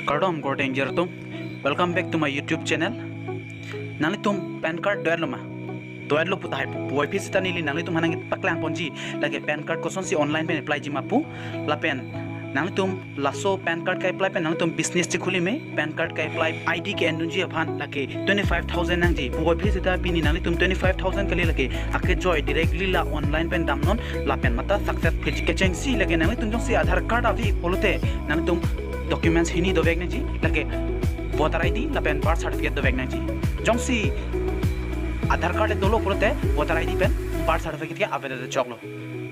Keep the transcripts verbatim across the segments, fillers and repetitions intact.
Kardom korte ingjir atum. Welcome back to my YouTube channel. Nanglitum PAN card do-etlo ma? Do-etlo pu tahai pu, puvoiphit seta neli nanglitum aphan nangpaklang ponji, lake PAN card kosonsi online pen apply ji ma pu. Lapen nanglitum laso PAN card ke-apply pen nanglitum business chekhuli me, PAN card ke-apply I D ke-endunji aphan lake twenty five thousand nangji. Puvoiphit seta pini nanglitum twenty five thousand kali, lake akejoi directly la online pen damnon lapen matha success pheji. Kechengsi lake nanglitum jongsi Aadhaar card ave pulote nanglitum documents hini dovek nangji, lake voter I D lapen birth certificate dovek nangji. Jongsi Aadhaar card dolo pulote voter I D pen birth certificate ke avedet choklo.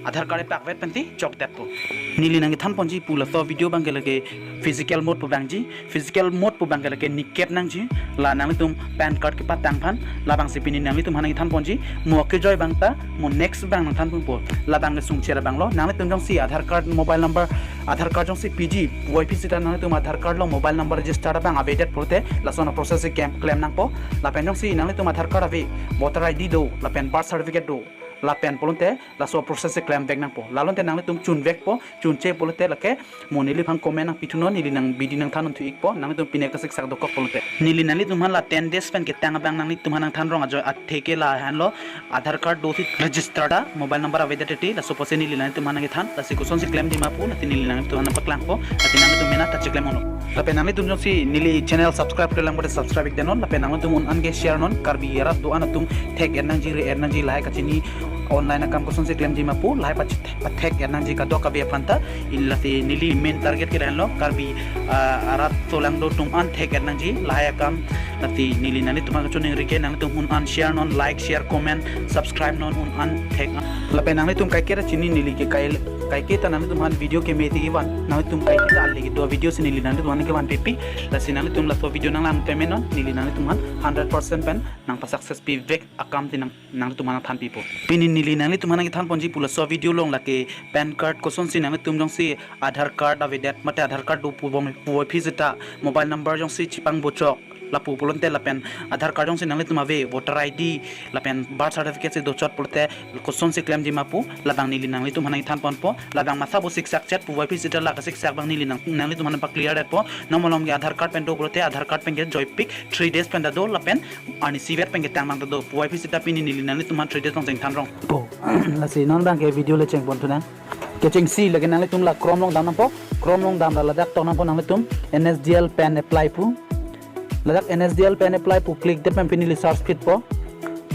Aadhaar card pakvet pensi chokdetpo. Neli nangkethan ponji pu laso video abang ke lake physical mode pu abangji. Physical mode pu abang ke lake nikep nangji. La nanglitum PAN card kepatang aphan, labangsi pini nanglitum aphan nangkethan ponji. Mo akejoi abang ta, mo next abang nangthan ponpo. Labang ke sungcher abanglo. Nanglitum jongsi Aadhaar card mobile number, Aadhaar card jongsi piji, puvoiphit seta nanglitum Aadhaar card along mobile number register abang avedet pulote lason a-process si klem, klem nangpo. Lapen jongsi nanglitum Aadhaar card ave, voter I D do, lapen birth certificate do, lapen pulote laso process si klemvek nangpo. Lalote nanglitum chunvekpo, chunche pulote lake mo neliphan comment nangpithunon, neli nang bidi nangthan unthu-ikpo, nanglitum pine kasiksak dokok pulote. Neli nanglitum aphan la ten days pen ketang abang nanglitum aphan nangthan rong ajoy, atheke lahenlo, Aadhaar card dosi register ta, mobile number avedet titi, laso apotsi neli nanglitum aphan nangkethan, lasi kosonsi klemji ma pu, lasi neli nanglitum aphan nangpaklangpo, lasi nanglitum mena ta cheklem unlo. Lapen nanglitum jongsi neli channel subscribe-kle lang pulote subscribe-ikdetnon, lapen nanglitum un-an ke share non, Karbi arat do-an atum thek-et nangji, re-et nangji, lahai kachini online akam kosonsi klemji ma pu, lahai pachit-, pathek-et nangji kadokave aphan ta, in lasi neli main target ke lahenlo, Karbi, ah, arat aso lang do atum an thek-et nangji, lahai akam, lasi neli nanglitum aphan kachiningri ke nanglitum un-an share non, like, share, comment, subscribe non, un-an thek. Lapen nanglitum kaike ta chini neli ke kai, kaike ta nanglitum aphan video keme ti kevan, nanglitum kaike ta ale kedo video si neli nanglitum aphan kevanpipe, lasi nanglitum laso video nanglang pame non, neli nanglitum aphan hundred percent pen nangpa-success pivek akam si nang, nanglitum aphan nangthanpipo. Pini neli nanglitum aphan nangkethan ponji pu laso video along lake PAN card kosonsi nanglitum jongsi Aadhaar card avedet mate Aadhaar card do pubom, puvoiphit seta mobile number jongsi chepangbochok lapu pulote lapen Aadhaar card jongsi nanglitum ave, voter I D lapen birth certificate si dochot pulote kosonsi klemji ma pu, labang neli nanglitum aphan nangkethan ponpo. Labang matha bo siksak chet, puvoiphit seta la kasiksak abang neli nang, nanglitum aphan pa-clear-detpo. Non malom ke Aadhaar card pen do pulote Aadhaar card pen ke joipik, three days pen ta do, lapen arnisi vet pen ketang abang ta do. Puvoiphit seta pini neli nanglitum aphan three days along chingthan rongpo. Lasi non abang ke video le chengpon thunang. Kechengsi lake nanglitum la Chrome along dam nangpo. Chrome along dam la ladak tok nangpo nanglitum N S D L PAN apply pu. Ladak N S D L PAN apply pu click det pen pini neli search phitpo.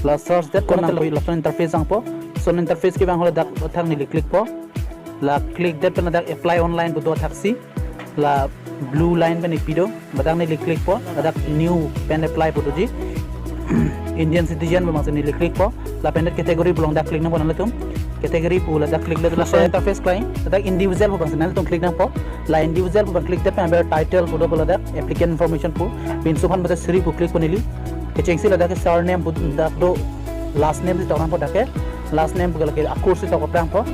La search det pen nangpo lason interface vangpo. Lason interface kevang ho ladak athak neli click po. La click det pen ladak apply online pu do athaksi. La blue line pen ipi do. Ladak neli click po. Ladak new PAN apply pu doji. Indian citizen pu abangsi neli click po. Lapen det category pu along dak click nangpo nanglitum. Category pu ladak click det laso interface klai. Ladak individual pu abangsi nanglitum click nangpo. La individual pu abang click det pen aber title pu do pu ladak applicant information pu. Pinso aphan mate Sri pu click po neli. Kechengsi ladak ke surname pu dak do, last name si tok nangpo dak ke. Last name pu lake akur si tok nangpo.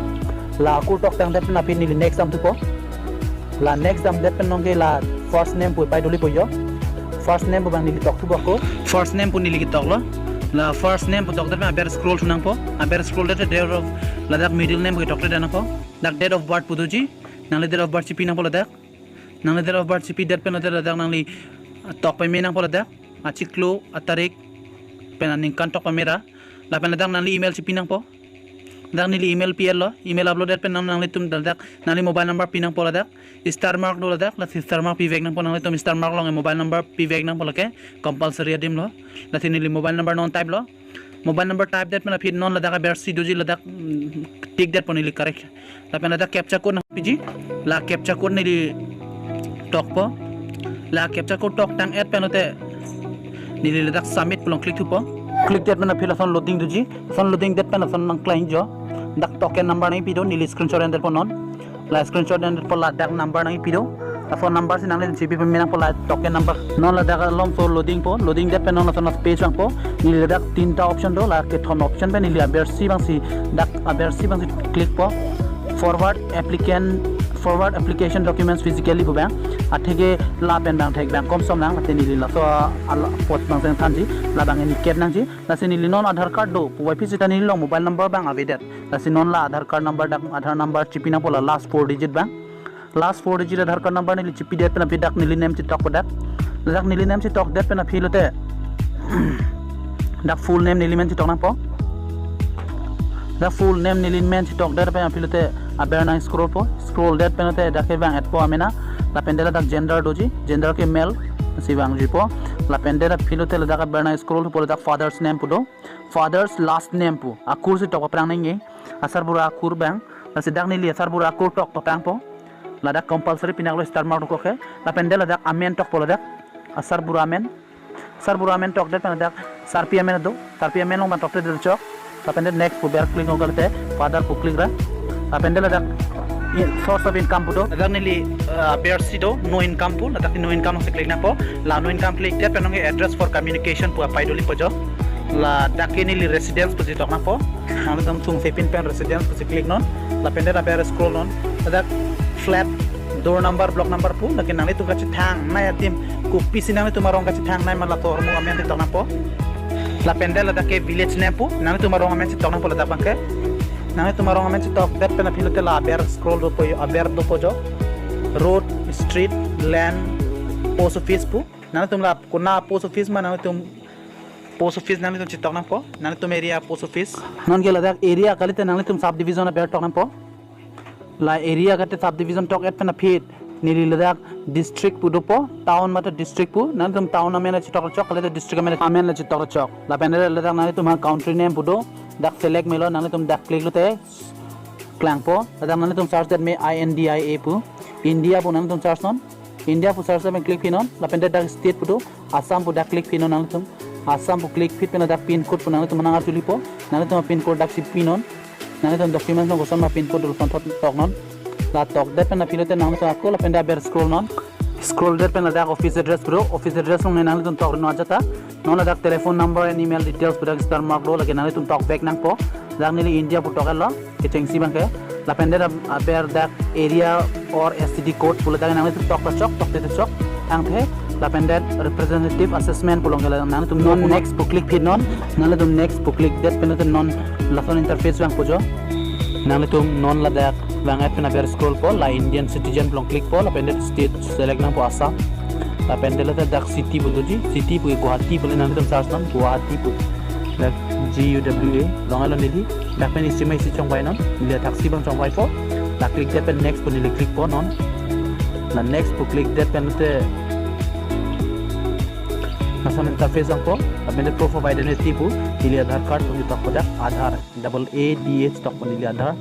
La akur toktang det pen aphi neli next damthupo. La next damdet pen nonke la first name pu pai dolipo jo. First name pu abang neli tokthupo ako. First name pu neli ketoklo. La first name pu tokdet pen aber scroll thu nangpo. Aber scroll det date of, ladak middle name pu ketokdet nangpo. Dak date of birth pu doji. Nangli date of birth chipi nangpo ladak. Nangli date of birth chipidet pen ladak, ladak nangli, ah, tok pame nangpo ladak. Achiklo, atarik, pen aningkan tok pamera. Lapen ladak nangli email chipi nangpo. Ladak neli email pi-etlo, email upload det pen nang, nanglitum ladak nangli mobile number pi nangpo ladak. Star mark do ladak, lasi star mark pivek nangpo nanglitum, star mark along mobile number pivek nangpo lake, compulsory adim lo. Lasi neli mobile number non type lo. Mobile number type det pen aphi non ladak aber si doji ladak, mm, tick det po neli correct. Lapen ladak captcha code nangpiji. La captcha code neli tokpo. La captcha code toktang-et pen lote neli ladak submit pu along click thupo. Click det pen aphi lason loading doji. Lason loading det pen lason nangklangjo. Dak token number nangpi do, neli screenshot endet po non. La screenshot endet po ladak number nangpi do. La phone number si nangli chipi pame nangpo la token number. Non ladak alomso loading po, loading det pen non lason page vangpo. Neli ladak tinta option do, la kethom option pen neli aber si abangsi, dak aber si abangsi click po. Forward applicant, forward application documents physically pu abang. Atheke lapen abang thek abang komsom nang, ate neli laso ala pot abang seng thanji, labang neli kep nangji. Lasi neli non Aadhaar card do, puvoiphit seta neli along mobile number abang avedet. Lasi non la Aadhaar card number dak, Aadhaar number chipi nangpo la last four digit abang. Last four digit Aadhaar card number neli chipidet pen aphi dak neli name chitokpo dak. Ladak neli name chitokdet pen aphi lote dak full name neli men chitoknangpo. Dak full name neli men chitokdet pen aphi lote aber nang scrollpo. Scrolldet pen lote dak kevang-etpo amena. Lapen det ladak gender doji, gender ke male si vangjuipo. Lapen det aphi lote ladak aber nang scrollpo, ladak father's name pu do. Father's last name pu akur si tok paprang nangji. Asarbura akur abang. Lasi dak neli asarbura akur tok paprangpo. Ladak compulsory pinaklo star mark dokok ke. Lapen det ladak amen tokpo ladak. Asarbura amen. Asarbura amen tokdet pen ladak sarpi amen do. Sarpi amen along abang tokdet chok. Lapen det next pu aber click nang kalite father pu click ra. Lapen det ladak i-, source of income pu do. Ladak neli, uh, aber si do no income pu. Ladak no income si click nangpo. La no income click det pen along address for communication pu apai dolipo jo. Ladak ke neli residence pusi toknangpo. Nangtum sungse pin pen residence pusi click non. Lapen det aber scroll non. Ladak flat, door number, block number pu. Lake nanglitum kachethangnei adim, kopisi nanglitum arong kachethangnei ma laso armu amen si toknangpo. Lapen det ladak ke village name pu. Nanglitum arong amen si toknangpo ladak abang ke. Nanglitum arong amen chitokdet pen aphi lote la aber scroll dopo, aber dopo jo. Road, street, land, post office pu. Nanglitum la kona post office ma nanglitum post office nanglitum chitoknangpo, nanglitum area post office. Non ke ladak area kalite nanglitum subdivision aber toknangpo. La area kate subdivision tok-et pen aphi neli ladak district pu dopo, town mate district pu, nanglitum town amen chitok chok, kalite district amen, amen chitok chok. Lapen ladak nanglitum ha country name pu do, dak select melo, nanglitum dak click lote klangpo. Ladak nanglitum search det me I N D I A pu, India pu nanglitum search non. India pu search pen click pinon. Lapen det dak state pu do, Assam pu dak click pinon nanglitum. Assam pu click pit pen dak pin code pu nanglitum nang arjulipo. Nanglitum pin code dak si pinon. Nanglitum documents along koson ma pin code do lason thot toknon. La tokdet pen aphi lote nanglitum ako lapen dak aber scroll non. Scrolldet pen ladak office address pu do. Office address along nanglitum toknon ajata. Non ladak telephone number and email details pu dak star mark do, lake nanglitum tok back nangpo. Dak neli India pu tok-etlo, kechengsi abang ke. Lapen det ab-, aber dak area or S T D code pu ladak nanglitum tok ta chok, tokdet ta chok, tangthe. Lapen det representative assessment pu along ke la nanglitum non next pu click pinon. Nanglitum next pu click det pen lote non lason interface vangpo jo. Nanglitum non ladak vang-et pen aber scroll po, la Indian citizen pu along click po, lapen det state select nangpo Assam. Lapen det ladak city pu doji, city pu Guwahati pu le nanglitum search non, Guwahati pu. Dak G U W A, along alo neli. Dak pen isi ma isi chongvai non, neli thaksi abang chongvaipo. La click det pen next pu neli click po non. La next pu click det pen te lason interface vangpo, lapen det proof of identity pu, neli Aadhaar card pu tokpo dak, Aadhaar, double A D H tokpo neli Aadhaar.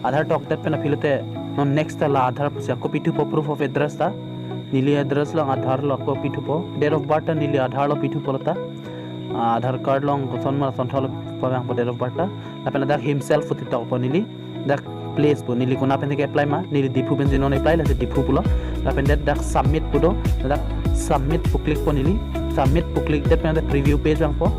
Aadhaar tokdet pen aphi lote non next ta la Aadhaar pusi ako pithupo proof of address ta. Neli address along Aadhaar lo ako pithupo. Date of birth ta neli Aadhaar lo pithupo lata. Ah, Aadhaar card along koson ma lason thotlo pavangpo date of birth ta. Lapen ladak himself pu tokpo neli. Dak place pu neli kona pen ke apply ma, neli Diphu pensi non apply, lasi Diphu pulo. Lapen det dak submit pu do, dak submit pu click po neli. Submit pu click det pen dak preview page vangpo.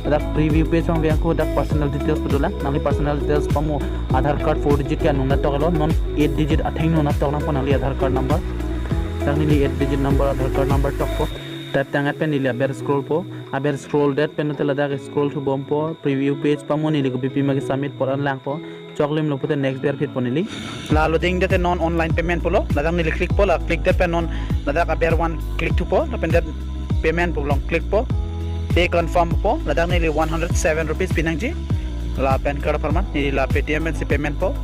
Dak preview page vang vangpo dak personal details pu dolang. Nangli personal details pamo Aadhaar card four digit ke anung nangtoklo, non eight digit atheng nung nangtoknangpo nangli Aadhaar card number. Dak neli eight digit number Aadhaar card number tokpo. Type tang-et pen neli aber scroll po. Aber scroll det pen te ladak scroll thubompo. Preview page pamo neli kopipi ma ke submit por an langpo. Choklimlo pute next ber phitpo neli. La loading det non online payment pulo. Ladak neli click po, la click det pen non ladak aber one click thupo. Lapen det payment pu along click po. Pay confirm po. Ladak neli one hundred seven rupees pinangji. La PAN card apharman neli la Paytm pensi payment po.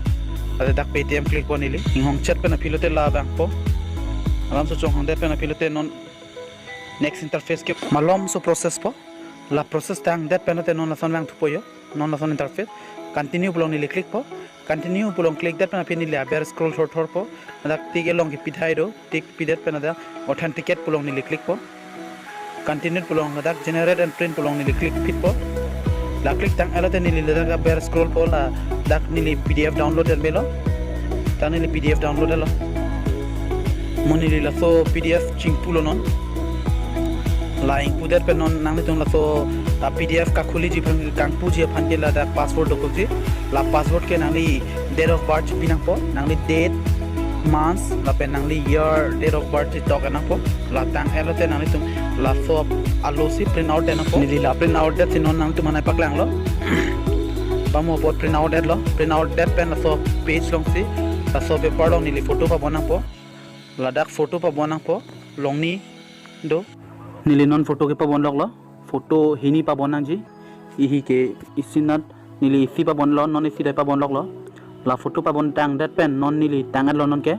Ladak Paytm click po neli. Inghong chet pen aphi lote la vangpo. Alam so chonghong det pen aphi lote non next interface ke malomso process po. La process tang det pen te non lason vangthupo jo. Non lason interface. Continue pu along neli click po. Continue pu along click det pen aphi neli aber scroll thorthor po. Ladak tick along ke pithai do. Tick pidet pen ladak authenticate pu along neli click po. Continue pu along ladak generate and print pu along neli click phitpo. La click tang-et lote neli ladak aber scroll po, ladak neli P D F download det melo. Tang neli P D F download lo. Mo neli laso P D F chingpulo non. La ingpudet pen non nanglitum laso, ah, P D F kakhuliji aphan, kangpuji aphan ke ladak password dokokji. La password ke nangli date of birth pinangpo, nangli date, months, lapen nangli year, date of birth tok nangpo. La tang-et lote nanglitum laso alosi print out nangpo. Neli la print out detsi non nangtum anai paklanglo. Pamo apot print out detlo. Print out det pen laso page alongsi Laso paper along neli photo pabon nangpo. Ladak photo pabon nangpo. Longni do. Neli non photo kepabon loklo. Photo hini pabon nangji. Ihi ke isinat neli isi pabonlo, non isi dai pabon loklo. La photo pabon tangdet pen non neli tang-etlo nonke.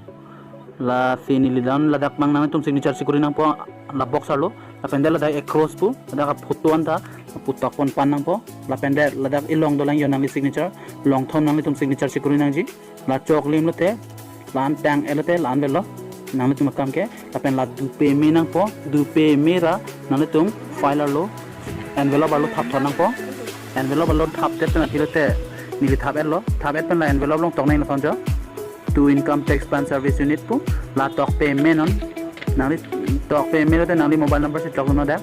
Lasi neli non ladak mang nanglitum signature chekuri nangpo, la box arlo. Lapen det ladak across pu, ladak aphoto anta, pu tokpon pan nangpo. Lapen det ladak ilong dolang jo nangli signature, longthom nanglitum signature chekuri nangji. La choklim lote, la-an tang-et lote, la-an avelo. Nanglitum akam ke, lapen la du peme nangpo, du peme ra, nanglitum file arlo, envelope arlo thapthor nangpo. Envelope arlo thapdet pen aphi lote, neli thap-etlo, thap-et pen la envelope along tok nang lason jo. To Income Tax Plan Service Unit pu, la tok peme non, nangli tok peme lote nangli mobile number si tok non dak.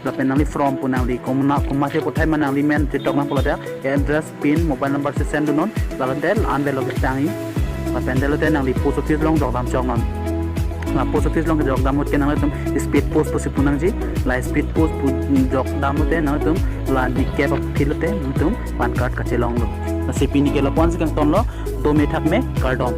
Lapen nangli from pu nangli komat, komat si puthai ma nangli men si tok nangpo ladak. Address, pin, mobile number si send dun non. Lalote la-an avelo kechangji. Lapen det lote nangli post office along jokdam chok non. La post office along jokdam ahut ke nanglitum speed post pusi pu nangji. La speed post pu jokdam lote nanglitum la dikep aphi lote nanglitum pan card kachelonglo. Lasi pini ke lapu-an si kangtonlo, dome thakme, kardom.